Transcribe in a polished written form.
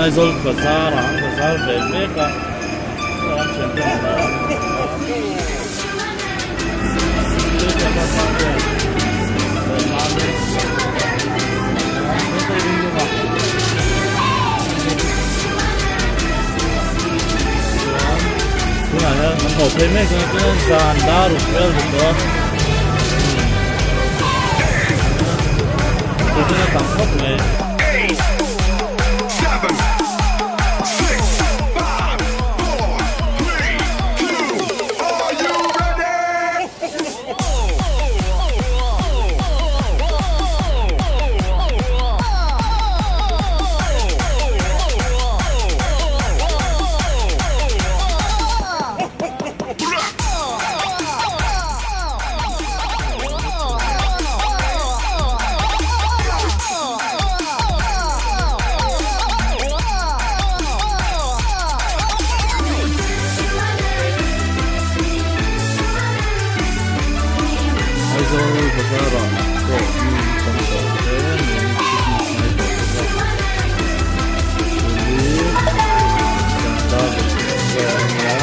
Aizawl bazar ah an bazar ve mek a an thian te an lo Tunah hian kan hmuh phei mek a chuan zan dar ruk vel ni tawh a tui a tam khawp mai. Aizawl bazar ah pawh mi an tam tawh hle a ni Christmas hnai tawh bawk a tun hi zan dar vel a nia.